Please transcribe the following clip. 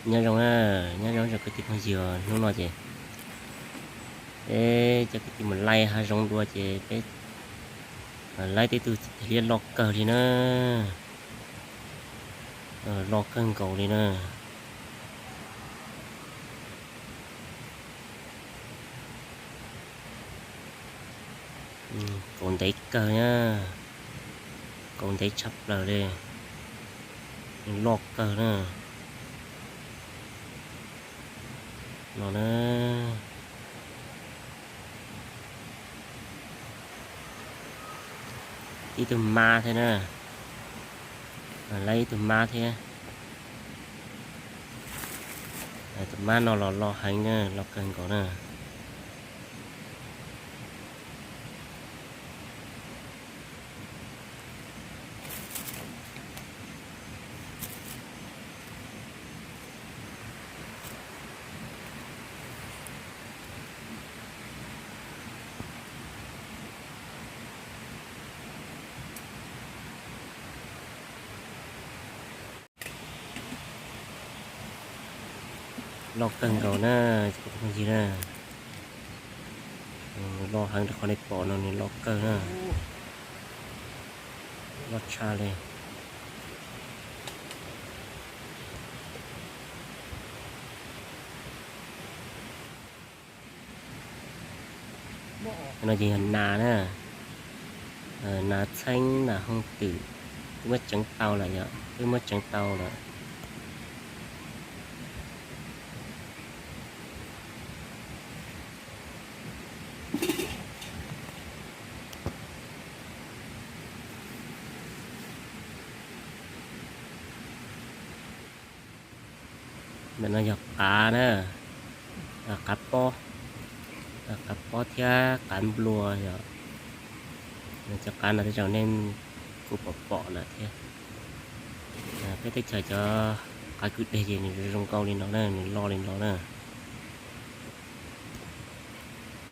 Nyob zoo, nyob zoo tsoom kwv tij phooj ywg, hnub no ces peb cov kwv tij mus laij hav zoov dua ces peb laij tib tug liab loj kawg li na, loj kawg nkaus li na. Kaus ntev kawg na, kaus ntev tshaj plaws li, loj kawg na. No na, ib tug mab thiab na, laij ib tug mab thiab. Tus mab no los loj heev na, loj kawg nkaus na. Loj kawg nkaus na, cov phooj ywg na. Loj heev rau qhov nej pom no, nws loj kawg na, loj tshaj li. No ces yog nas na, nas txheeb, nas hooj twm, twb muab tseev tau lawm yom, twb muab tseev tau lawm. Ntawm no yog qav na, qav pob, qav pob thiab qav nplua yom. Cov qav no tej zaum nej kuj pom pom lawm thiab. Peb teb chaws cov qav kwv deg ces nws zoo nkauj li no na, nws loj li no na.